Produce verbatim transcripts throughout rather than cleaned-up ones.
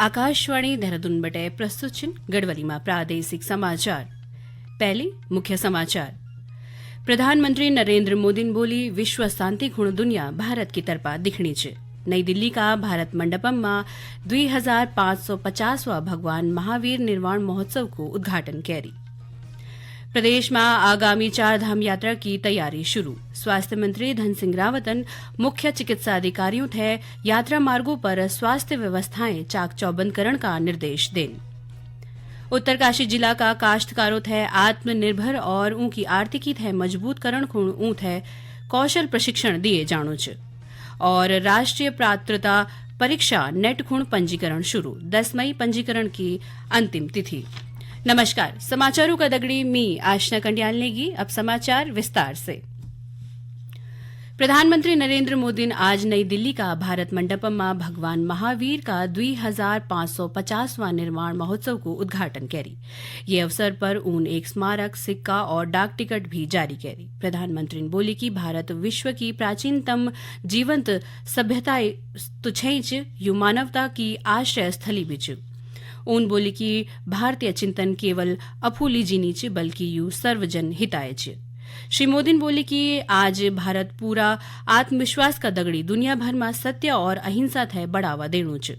आकाशवाणी देहरादून बटे प्रस्तुत छिन गढ़वाली मा प्रादेशिक समाचार। पहली मुख्य समाचार। प्रधानमंत्री नरेंद्र मोदीन बोली, विश्व शांति खुण दुनिया भारत की तरफा दिखणी च। नई दिल्ली का भारत मंडपम मा दुई हजार पाँच सौ पचासवां भगवान महावीर निर्वाण महोत्सव को उद्घाटन कैरी। प्रदेश मा आगामी चार धाम यात्रा की तैयारी शुरू। स्वास्थ्य मंत्री धन सिंह रावतन मुख्य चिकित्सा अधिकारियों थे यात्रा मार्गों पर स्वास्थ्य व्यवस्थाएं चाक चौबंद करण का निर्देश देन। उत्तरकाशी जिला का काश्तकारों थे आत्मनिर्भर और ऊं की आर्थिकी थे मजबूत करण खुण ऊं थे कौशल प्रशिक्षण दिए जाणो च। और राष्ट्रीय पात्रता परीक्षा नेट खुण पंजीकरण शुरू, दस मई पंजीकरण की अंतिम तिथि। नमस्कार, समाचारों का दगड़ी मी आशना कंडियाल नेगी। अब समाचार विस्तार से। प्रधानमंत्री नरेंद्र मोदीन आज नई दिल्ली का भारत मंडपम मा भगवान महावीर का दुई हजार पाँच सौ पचासवां निर्वाण महोत्सव को उद्घाटन कैरी। ये अवसर पर ऊन एक स्मारक, सिक्का और डाक टिकट भी जारी कैरी। प्रधानमंत्री ने बोली कि भारत विश्व की प्राचीनतम जीवंत सभ्यता तो छै च, यु मानवता की आश्रय स्थली भी च। ऊन बोली कि भारतीय चिंतन केवल अफूली जी नी च, बल्कि यु सर्वजन हिताय च। श्री मोदी ने बोली कि आज भारत पूरा आत्मविश्वास का दगड़ी दुनिया भर मा सत्य और अहिंसा थे बढ़ावा देणु च।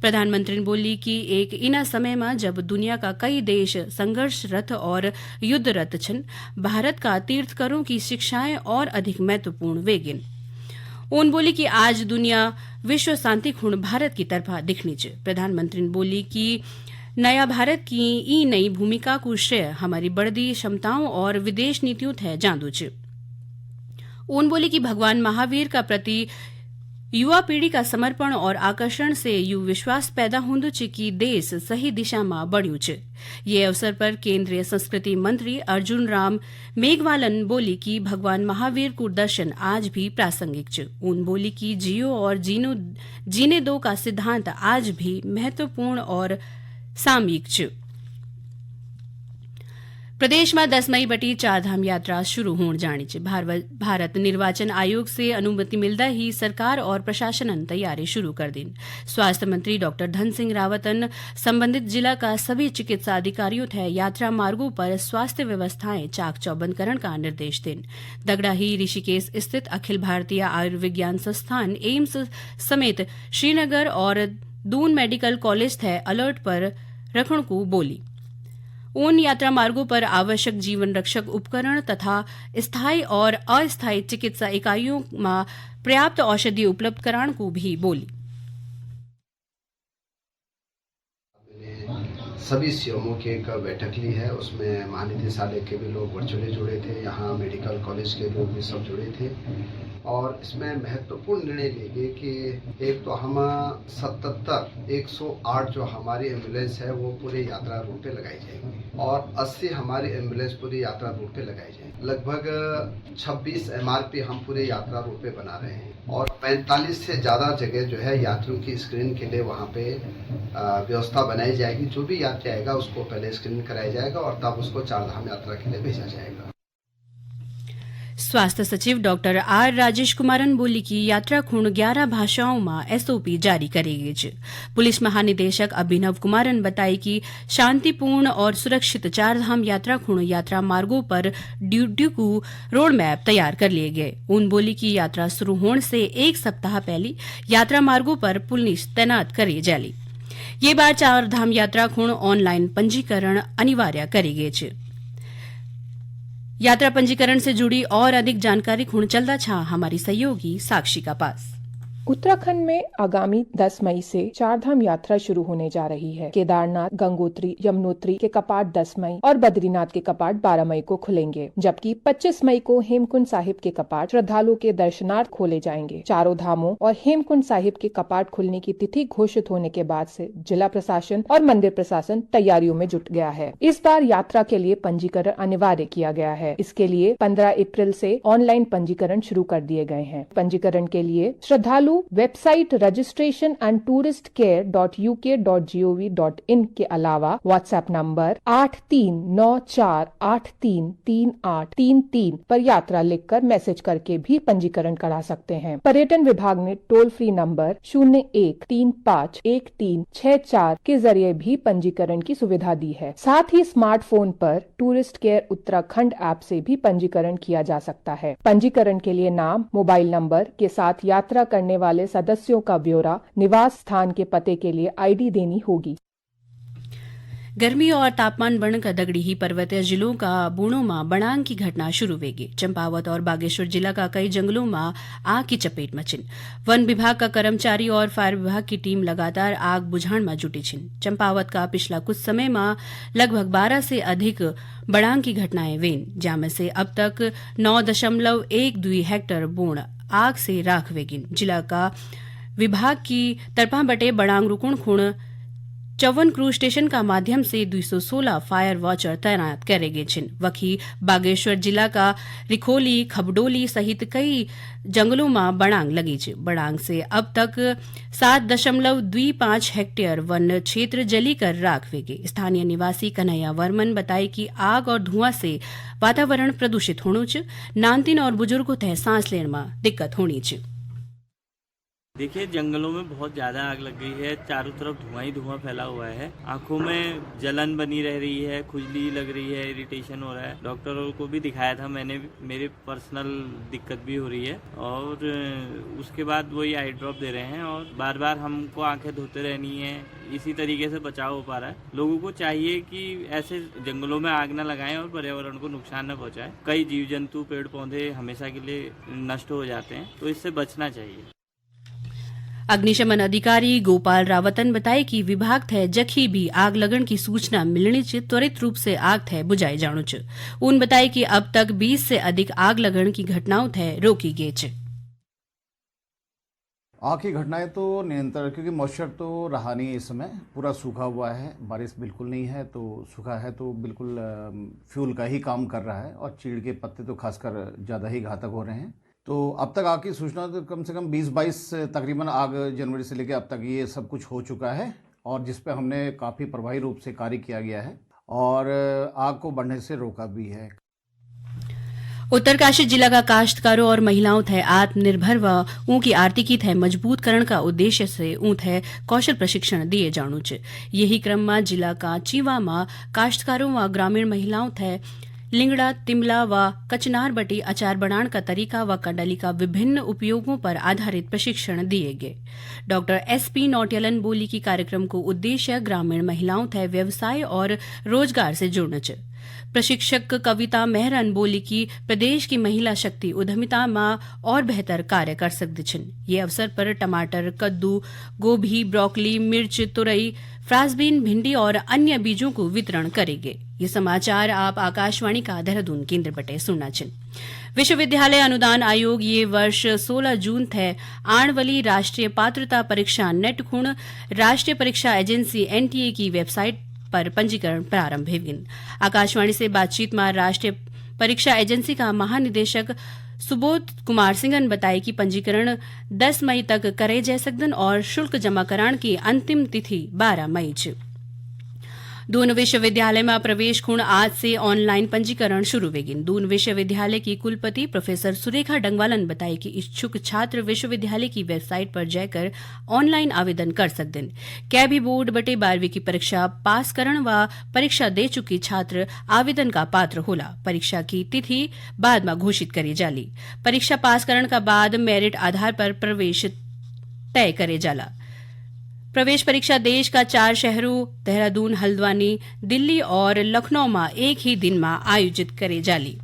प्रधानमंत्री ने बोली कि एक इना समय मा जब दुनिया का कई देश संघर्षरत और युद्धरत छन, भारत का तीर्थकरों की शिक्षाएं और अधिक महत्वपूर्ण वेगिन। ऊन बोली कि आज दुनिया विश्व शांति खुण भारत की तरफा दिखणी च। प्रधानमंत्री ने बोली कि नया भारत की ई नई भूमिका को श्रेय हमारी बढ़दी क्षमताओं और विदेश नीतियों थे जांदू च। ऊन बोली कि भगवान महावीर का प्रति युवा पीढ़ी का समर्पण और आकर्षण से यु विश्वास पैदा होंदु च कि देश सही दिशा मा बढ़्यु च। ये अवसर पर केंद्रीय संस्कृति मंत्री अर्जुन राम मेघवालन बोली कि भगवान महावीर को दर्शन आज भी प्रासंगिक च। ऊन बोली कि जियो और जीनो, जीने दो का सिद्धांत आज भी महत्वपूर्ण और सामयिक च। प्रदेश में दस मई बटी चार धाम यात्रा शुरू होण जाणी च। भारव-, भारत निर्वाचन आयोग से अनुमति मिलदा ही सरकार और प्रशासनन तैयारी शुरू कर दीन। स्वास्थ्य मंत्री डॉक्टर धन सिंह रावतन संबंधित जिला का सभी चिकित्सा अधिकारियों थे यात्रा मार्गों पर स्वास्थ्य व्यवस्थाएं चाक चौबंद करण का निर्देश देन। दगड़ा ही ऋषिकेश स्थित अखिल भारतीय आयुर्विज्ञान संस्थान एम्स समेत श्रीनगर और दून मेडिकल कॉलेज थे अलर्ट पर रखण को बोली। उन यात्रा मार्गों पर आवश्यक जीवन रक्षक उपकरण तथा स्थायी और अस्थायी चिकित्सा इकाइयों में पर्याप्त औषधि उपलब्ध कराण को भी बोली। सभी सीएमओ की एक बैठक ली है, उसमें महानिदेशालय के भी लोग वर्चुअली जुड़े थे, यहाँ मेडिकल कॉलेज के लोग भी सब जुड़े थे। और इसमें महत्वपूर्ण निर्णय लिए गए कि एक तो हम सतहत्तर, एक सौ आठ जो हमारी एम्बुलेंस है, वो पूरे यात्रा रूट पे लगाई जाएंगी और अस्सी हमारी एम्बुलेंस पूरी यात्रा रूट पे लगाई जाएंगी। लगभग छब्बीस एमआरपी हम पूरे यात्रा रूट पे बना रहे हैं और पैंतालीस से ज्यादा जगह जो है यात्रियों की स्क्रीन के लिए वहाँ पे, अ, व्यवस्था बनाई जाएगी। जो भी यात्री आएगा, उसको पहले स्क्रीन कराया जाएगा और तब उसको चार धाम यात्रा के लिए भेजा जाएगा। स्वास्थ्य सचिव डॉक्टर आर राजेश कुमारन बोली कि यात्रा खुण ग्यारह भाषाओं में एसओपी जारी करेगी च। पुलिस महानिदेशक अभिनव कुमारन बताई कि शांतिपूर्ण और सुरक्षित चार धाम यात्रा खुण यात्रा मार्गों पर ड्यूटी को रोड मैप तैयार कर लिए गए। उन बोली कि यात्रा शुरू होने से एक सप्ताह पहले यात्रा मार्गों पर पुलिस तैनात करी जाली। ये बार चार धाम यात्रा खुण ऑनलाइन पंजीकरण अनिवार्य करी गए च। यात्रा पंजीकरण से जुड़ी और अधिक जानकारी खुण चलदा छा हमारी सहयोगी साक्षी का पास। उत्तराखंड में आगामी दस मई से चार धाम यात्रा शुरू होने जा रही है। केदारनाथ, गंगोत्री, यमुनोत्री के कपाट दस मई और बद्रीनाथ के कपाट बारह मई को खुलेंगे, जबकि पच्चीस मई को हेमकुंड साहिब के कपाट श्रद्धालुओं के दर्शनार्थ खोले जाएंगे। चारों धामों और हेमकुंड साहिब के कपाट खुलने की तिथि घोषित होने के बाद से जिला प्रशासन और मंदिर प्रशासन तैयारियों में जुट गया है। इस बार यात्रा के लिए पंजीकरण अनिवार्य किया गया है। इसके लिए पन्द्रह अप्रैल से ऑनलाइन पंजीकरण शुरू कर दिए गए हैं। पंजीकरण के लिए श्रद्धालु website registration and tourist care dot UK dot GOV dot in के अलावा WhatsApp नंबर आठ तीन नौ चार आठ तीन तीन आठ तीन तीन पर यात्रा लिखकर मैसेज करके भी पंजीकरण करा सकते हैं। पर्यटन विभाग ने टोल फ्री नंबर शून्य एक तीन पाँच एक तीन छह चार के जरिए भी पंजीकरण की सुविधा दी है। साथ ही स्मार्टफोन पर टूरिस्ट केयर उत्तराखंड ऐप से भी पंजीकरण किया जा सकता है। पंजीकरण के लिए नाम, मोबाइल नंबर के साथ यात्रा करने वाले सदस्यों का ब्यौरा, निवास स्थान के पते के लिए आईडी देनी होगी। गर्मी और तापमान बढ़ने का दगड़ी ही पर्वतीय जिलों का बूणों में बणांग की घटना शुरू वेगी। चंपावत और बागेश्वर जिला का कई जंगलों में आग की चपेट में छिन। वन विभाग का कर्मचारी और फायर विभाग की टीम लगातार आग बुझाण में जुटी छिन। चंपावत का पिछला कुछ समय में लगभग बारह से अधिक बणांग की घटनाएं वेन, ज्यां में से अब तक नौ दशमलव एक दुई हेक्टर बूण आग से राख वेगिन। जिला का विभाग की तरफा बटे बणांग रुकुण खुण चौवन क्रू स्टेशन का माध्यम से दुई सौ सोलह फायर वॉचर तैनात करे गए छिन। वखी बागेश्वर जिला का रिखोली, खबडोली सहित कई जंगलों में बणांग लगी च। बणांग से अब तक सात दशमलव दुई पाँच हेक्टेयर वन क्षेत्र जली कर राख वेगे। स्थानीय निवासी कन्हैया वर्मन बताए कि आग और धुआं से वातावरण प्रदूषित होणु च, नानतिन और बुजुर्गों तय सांस लेण में दिक्कत होणी च। देखिए, जंगलों में बहुत ज्यादा आग लग गई है, चारों तरफ धुआं ही धुआं फैला हुआ है, आंखों में जलन बनी रह रही है, खुजली लग रही है, इरिटेशन हो रहा है। डॉक्टरों को भी दिखाया था मैंने, मेरे पर्सनल दिक्कत भी हो रही है और उसके बाद वही आई ड्रॉप दे रहे हैं और बार बार हमको आंखें धोते रहनी है। इसी तरीके से बचाव हो पा रहा है। लोगों को चाहिए कि ऐसे जंगलों में आग ना लगाएं और पर्यावरण को नुकसान ना पहुंचाएं। कई जीव जंतु, पेड़ पौधे हमेशा के लिए नष्ट हो जाते हैं, तो इससे बचना चाहिए। अग्निशमन अधिकारी गोपाल रावतन बताए कि विभाग थै जखी भी आग लगण की सूचना मिलणी च, त्वरित रूप से आग थै बुझाए जाणू च। उन बताए कि अब तक बीस से अधिक आग लगण की घटनाओं थै रोकी गए च। आग की घटनाएं तो नियंत्रण, क्योंकि मॉइस्चर तो रहा नहीं इस समय, पूरा सूखा हुआ है, बारिश बिल्कुल नहीं है, तो सूखा है तो बिल्कुल, अम, फ्यूल का ही काम कर रहा है और चीड़ के पत्ते तो खासकर ज़्यादा ही घातक हो रहे हैं। तो अब तक आग की सूचना तो कम से कम बीस बाईस, तकरीबन आग जनवरी से लेके अब तक ये सब कुछ हो चुका है और जिस पे हमने काफ़ी प्रभावी रूप से कार्य किया गया है और आग को बढ़ने से रोका भी है। उत्तरकाशी जिला का काश्तकारों और महिलाओं थै आत्मनिर्भर व ऊं की आर्थिकी थै मजबूत करण का उद्देश्य से ऊं थै कौशल प्रशिक्षण दिए जाणू च। यही क्रम में जिला का चीवा में काश्तकारों व ग्रामीण महिलाओं थै लिंगड़ा, तिमला व कचनार बटी अचार बनाण का तरीका व कंडली का विभिन्न उपयोगों पर आधारित प्रशिक्षण दिए गए। डॉक्टर एस पी नौटियालन बोली कि कार्यक्रम को उद्देश्य ग्रामीण महिलाओं थै व्यवसाय और रोजगार से जोड़ना च। प्रशिक्षक कविता मेहरन बोली कि प्रदेश की महिला शक्ति उद्यमिता में और बेहतर कार्य कर सकती छिन। ये अवसर पर टमाटर, कद्दू, गोभी, ब्रोकली, मिर्च, तुरई, फ्रांसबीन, भिंडी और अन्य बीजों को वितरण करेंगे। ये समाचार आप आकाशवाणी का देहरादून केंद्र बटे सुनना छिन। विश्वविद्यालय अनुदान आयोग ये वर्ष सोलह जून थै आण वाली राष्ट्रीय पात्रता परीक्षा नेट खुण राष्ट्रीय परीक्षा एजेंसी एनटीए की वेबसाइट पर पंजीकरण प्रारंभ हुई। आकाशवाणी से बातचीत में राष्ट्रीय परीक्षा एजेंसी का महानिदेशक सुबोध कुमार सिंघन बताए कि पंजीकरण दस मई तक करे जा सकदन और शुल्क जमा कराण की अंतिम तिथि बारह मई च। दून विश्वविद्यालय में प्रवेश खुण आज से ऑनलाइन पंजीकरण शुरू वेगिन। दून विश्वविद्यालय की कुलपति प्रोफेसर सुरेखा डंगवालन बताए कि इच्छुक छात्र विश्वविद्यालय की वेबसाइट पर जाकर ऑनलाइन आवेदन कर सकदन। कै भी बोर्ड बटे बारहवीं की परीक्षा पास करण व परीक्षा दे चुकी छात्र आवेदन का पात्र होला। परीक्षा की तिथि बाद में घोषित करी जाली। परीक्षा पास करण का बाद मेरिट आधार पर प्रवेश तय करे जाला। प्रवेश परीक्षा देश का चार शहरों देहरादून, हल्द्वानी, दिल्ली और लखनऊ में एक ही दिन में आयोजित करे जाली।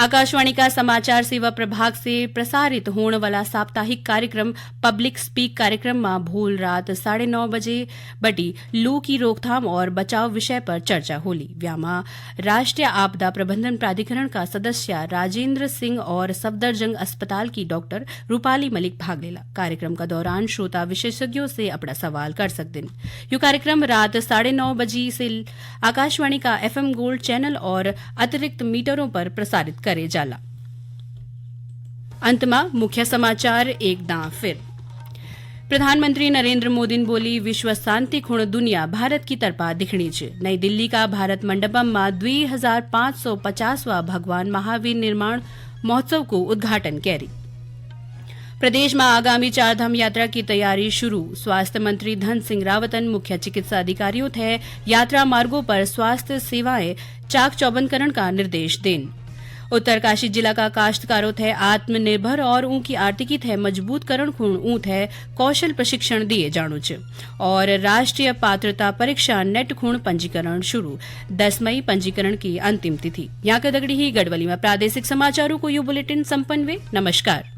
आकाशवाणी का समाचार सेवा प्रभाग से प्रसारित होने वाला साप्ताहिक कार्यक्रम पब्लिक स्पीक कार्यक्रम में भोल रात साढ़े नौ बजे बटी लू की रोकथाम और बचाव विषय पर चर्चा होली। व्यामा राष्ट्रीय आपदा प्रबंधन प्राधिकरण का सदस्य राजेंद्र सिंह और सफदरजंग अस्पताल की डॉक्टर रूपाली मलिक भाग लेला। कार्यक्रम का दौरान श्रोता विशेषज्ञों से अपना सवाल कर सकदिन। यो कार्यक्रम रात साढ़े नौ बजे से आकाशवाणी का एफएम गोल्ड चैनल और अतिरिक्त मीटरों पर प्रसारित करे जाला। अंत मा मुख्य समाचार एक दां फिर। प्रधानमंत्री नरेंद्र मोदीन बोली, विश्व शांति खुण दुनिया भारत की तरफा दिखणी च। नई दिल्ली का भारत मंडपम मा दुई हजार पाँच सौ पचासवां भगवान महावीर निर्माण महोत्सव को उद्घाटन कैरी। प्रदेश मा आगामी चारधाम यात्रा की तैयारी शुरू। स्वास्थ्य मंत्री धन सिंह रावतन मुख्य चिकित्सा अधिकारियों थे यात्रा मार्गों पर स्वास्थ्य सेवाएं चाक चौबंद करण का निर्देश देन। उत्तरकाशी जिला का काश्तकारों थे आत्मनिर्भर और ऊंकी आर्थिकी थे मजबूत करण खुण ऊं थे कौशल प्रशिक्षण दिए जाणु च। और राष्ट्रीय पात्रता परीक्षा नेट खुण पंजीकरण शुरू। दस मई पंजीकरण की अंतिम तिथि। यहाँ का दगड़ी ही गढ़वली में प्रादेशिक समाचारों को यो बुलेटिन संपन्न हुए। नमस्कार।